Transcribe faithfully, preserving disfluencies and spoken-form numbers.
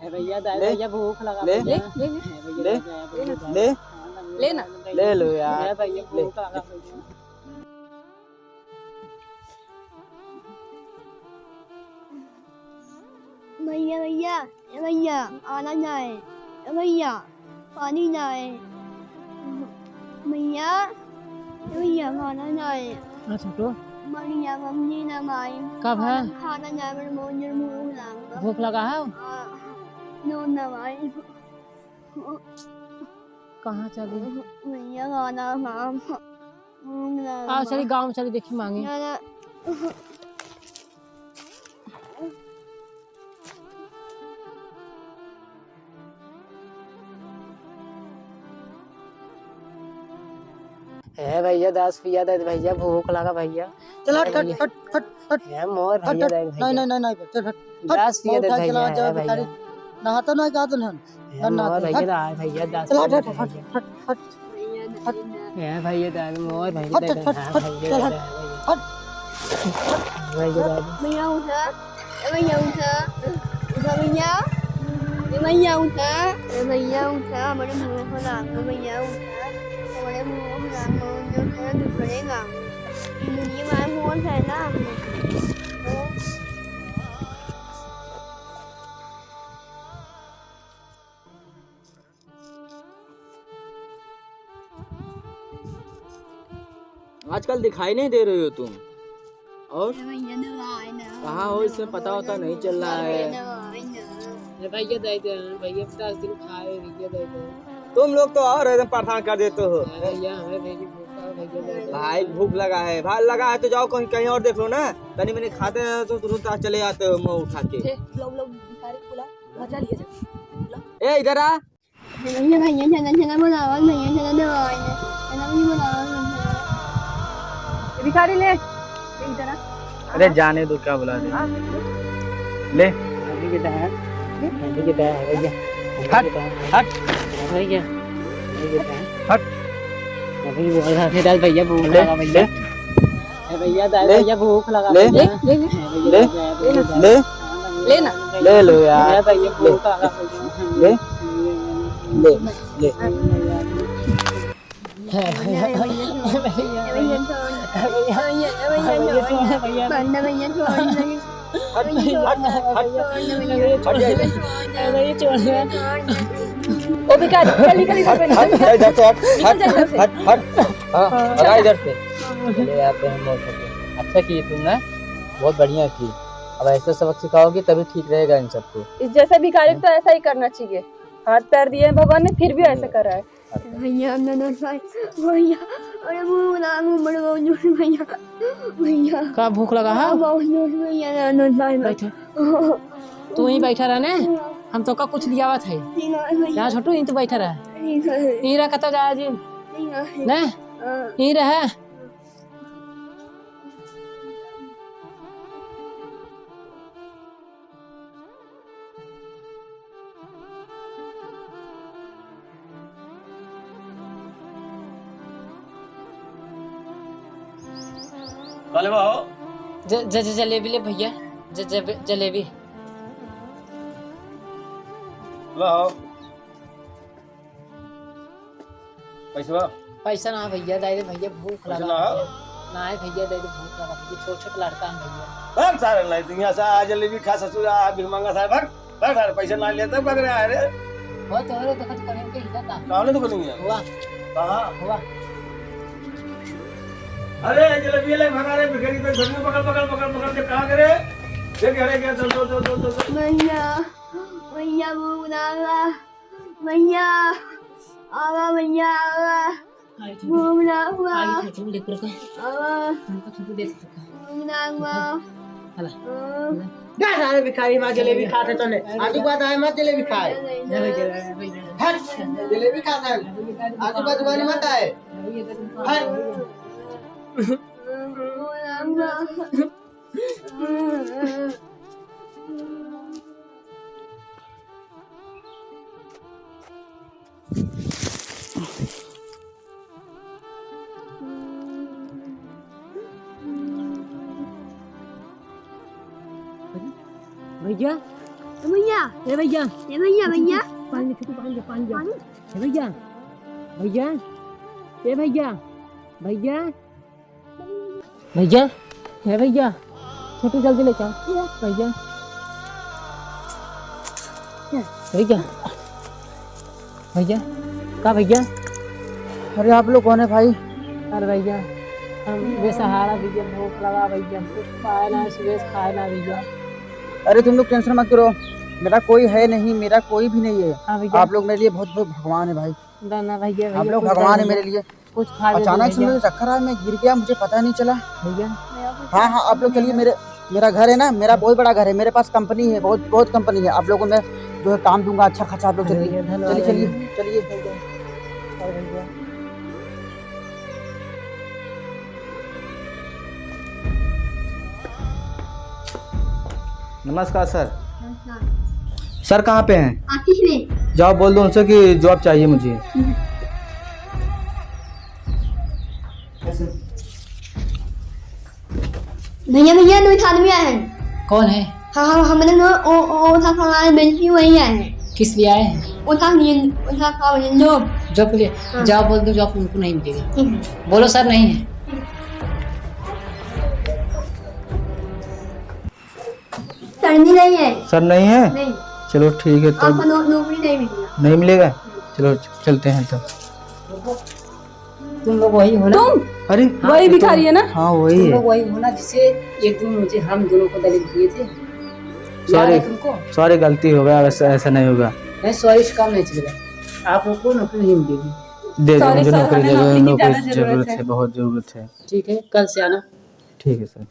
ए भैया, दाई ले, भैया, भूख लगा ले, भैया। ले, ले, ए भैया, ले, दाई भैया, ले, भूख लगा। ले ना। ले लो यार, ए भैया, ले। भूख लगा भैया। भैया, भैया, ए भैया, खाना चाहे। ए भैया, पानी चाहे। भैया, ए भैया, खाना चाहे। हाँ, छोटू। भैया, मम्मी ना माई। कब है? खाना चाहे, मेरे बहुत जोर भूख लगा। भूख लगा है? हाँ, नून ना माई। कहाँ चली? भैया, खाना खा। भूख लगा। आओ, चली गाँव में, चली देखी मांगी। ना, ना। ए भैया, दस पिया दे भैया, भूख लगा भैया। चल हट, ए हट, भैया। हट, हट, हट। ए मोर हट, भैया हट। दे भैया। नहीं, नहीं, नहीं, नहीं, चल हट। हट, दस पिया दे उठा के भैया, ला, जा ए भैया। भिखारी। नहाता नहीं का दुल्हन? ए मोर भैया, दे भैया, दस पिया दे भैया। चल हट, हट, हट, हट, हट। हट। ए भैया, दे मोर भैया, हट, दे हट, दे, हट, हाँ, हट, भैया, चल दे हट, दे भैया। हट। भैया, दे दे। भैया, उठा। ए भैया, उठा। उठा भैया। ए भैया, उठा। ए भैया, उठा। हमारे मुंह को लाग दो भैया, उठा। हमारे मुंह को लाग दो, जो है, दुख पड़ेगा। ये दुनिया में बहुत है ना, हम लोग। आजकल दिखाई नहीं दे रही हो तुम। और अरे भैया, दवाई ना, कहाँ हो, इसमें दवाई पता वता ना, नहीं चल रहा है। दवाई ना। अरे भैया, दे दे, भैया, दस दिन खाए, भैया, दे दे। तुम लोग तो और एकदम परेशान कर देते हो। अरे भैया, हमें भैया भूख लगा, भैया, दे दे। भाई, भूख लगा है, भाई, लगा है तो जाओ कहीं, कहीं और देख लो ना। तनी मनी खाते हैं तो तुरंत चले आते हो मुंह उठा के। लो, लो, भिखारी को बुला, मजा लिया जाए। लो। ए, इधर आ। भैया, भैया, चला, चला, बुलावा, भैया, चला, दवाई दे। चला, भैया, बुलावा, भैया। भिखारी ले, ले इधर आ। अरे, जाने दो, क्या बुला दे। हाँ। ले। अभी के टाइम, अभी के टाइम है, भैया। हट, हट। भैया, अभी के टाइम। हट। अभी बोल रहा था, भैया, भूख ले, लगा, भैया। ले। ए भैया, दाई ले, भैया, भूख लगा ले, भैया। ले, ले, ले, ले, ले, ले ना। ले लो यार। ए भैया, भूख लगा भैया। ले, ले, ले। ए भैया, भैया, भैया, भैया, भैया, भैया, भैया, भैया, भैया, छोड़ दे। हट, हट, हट, हट। भैया, छोड़ दे। भैया, छोड़ दे। ए भैया, छोड़ दे। ओ भिखारी, चल निकल इधर से। हट, हट, इधर से हट, निकल जा इधर से। हट, हट, हट। हाँ, हाँ, भगा इधर से। चले आते हैं मोड़ पे। अच्छा किए तुम ना, बहुत बढ़िया किए। अब ऐसे सबक सिखाओगे तभी ठीक रहेगा इन सबको। इस जैसे भिखारी को तो ऐसा ही करना चाहिए। हाथ पैर दिए हैं भगवान ने, फिर भी ऐसे कर रहा है। भैया, हम ना, ना खाए। भैया, अरे वो ना, वो मर गया, जो भैया, भैया। का भूख लगा है? हाँ, बहुत जोर से भैया, ना, ना खाए। बैठो। तू यहीं बैठा रह ने, हम तोका कुछ लियावत है। ठीक है भैया। यहाँ छोटू, यहीं तू बैठा रह। ठीक है। यहीं रह, कतौ जा जी। ठीक है। ने? हाँ। यहीं रह। काले बा हो? ज-, ज-, ज-, जलेबी ले भैया, ज-, ज-, जलेबी। ला हो। पैसवा? पैसा ना भैया, दे दे भैया, भूख पैसा लगा ना हो? भैया। ना है भैया, दे दे, भूख लगा भैया, छोट छोट लड़का है भैया। भाग सारे, नहीं तो यहाँ से आ जलेबी खा ससुर, आ भीख मांगा सारे, भाग, भाग सारे, पैसा ना लेते भाग रहा है रे। हो तो रे, देखो तो कहीं के हिला था। कहाँ ले दुकान है? हुआ। कहाँ? हुआ। अरे जलेबी ले भगा रे, भिखारी तो घर में पकड़, पकड़, पकड़, पकड़ के कहाँ करे? देख, अरे क्या, दो, दो, दो। भैया, भैया, भूख लगा। भैया, आवा भैया, आवा। आई छोटू। घूमना हुआ। आई छोटू, देख रखा। आवा। हमको छोटू देख रखा। घूमना हुआ। हला। हाँ। जा सारे भिखारी, माँ जलेबी खाते तो ले। आजू बात आए मत जलेबी खाए। नहीं, नहीं, नहीं। हट, जलेबी खाता है। आजू बाजू वाली मत आए। हट। घूमना हुआ। भैया, भैया, ए भैया। ए भैया, भैया। पानी, छोटू, पानी दे, पानी दे। पानी? ए भैया। भैया। ए भैया। भैया। भैया। ए भैया। छोटू, जल्दी लेके आओ। भैया। भैया। भैया। का भैया? अरे, आप लोग कौन है भाई? अरे भैया, हम बेसहारा भैया, भूख लगा भैया, कुछ खाए ना, सुबह से खाए ना भैया। अरे, तुम लोग tension मत करो, मेरा कोई है नहीं, मेरा कोई भी नहीं है। हाँ भैया। आप लोग मेरे लिए बहुत, बहुत भगवान है भाई। ना, ना भैया, आप भैया, लोग कुछ भगवान है नहीं मेरे भैया। लिए। कुछ खा ले अचानक से भैया। मुझे चक्कर आया, मैं गिर गया, मुझे पता नहीं चला। भैया। हाँ, हाँ, आप लोग चलिए, मेरे, मेरा घर है ना, मेरा बहुत बड़ा घर है, मेरे पास company है, बहुत, बहुत company है। आप लोगों में जो है काम दूंगा अच्छा खासा, आप लोग अरे चलिए, भैया, धन्यवाद चलिए, चलिए, भैया। चलिए। भैया। और भैया। नमस्कार सर। नमस्कार। सर कहाँ पे हैं? ऑफिस में। जाओ बोल दो उनसे कि job चाहिए मुझे। हम्म। भैया, भैया, दो आदमी आए हैं। कौन है? हाँ, हाँ, हमने नो, ओ, ओ, ओ, था, था, हमारे बेंच पे वही आए हैं। किस लिए आए हैं? ओ, था, ये, ओ, था, था, ये लोग। Job के लिए? हाँ। जाओ बोल दो, job उनको नहीं मिलेगी। ठीक है। बोलो सर, नहीं है। सर, नहीं है। सर, नहीं है? नहीं। चलो, ठीक है, तो आपको नौ-, नौकरी नहीं मिलेगा। नहीं मिलेगा? चलो, चलते हैं तो। तुम लोग वही हो ना? तुम? अरे, हाँ, वही तो भिखारी तुम है ना? हाँ, वही तुम है। लोग वही हो ना, जिसे एक दिन मुझे, हम दोनों को दलित दिए थे? याद है sorry, तुमको? Sorry, गलती हो गया, वैसे ऐसा नहीं होगा। नहीं, sorry से काम नहीं चलेगा। आप लोग को नौकरी नहीं मिलेगी। दे दो sorry, मुझे सर, नौकरी, हमें दे दो, नौकरी की नौकरी ज़्यादा ज़रूरत ज़रूरत है। है, बहुत ज़रूरत है। ठीक है, कल से आना। ठीक है सर।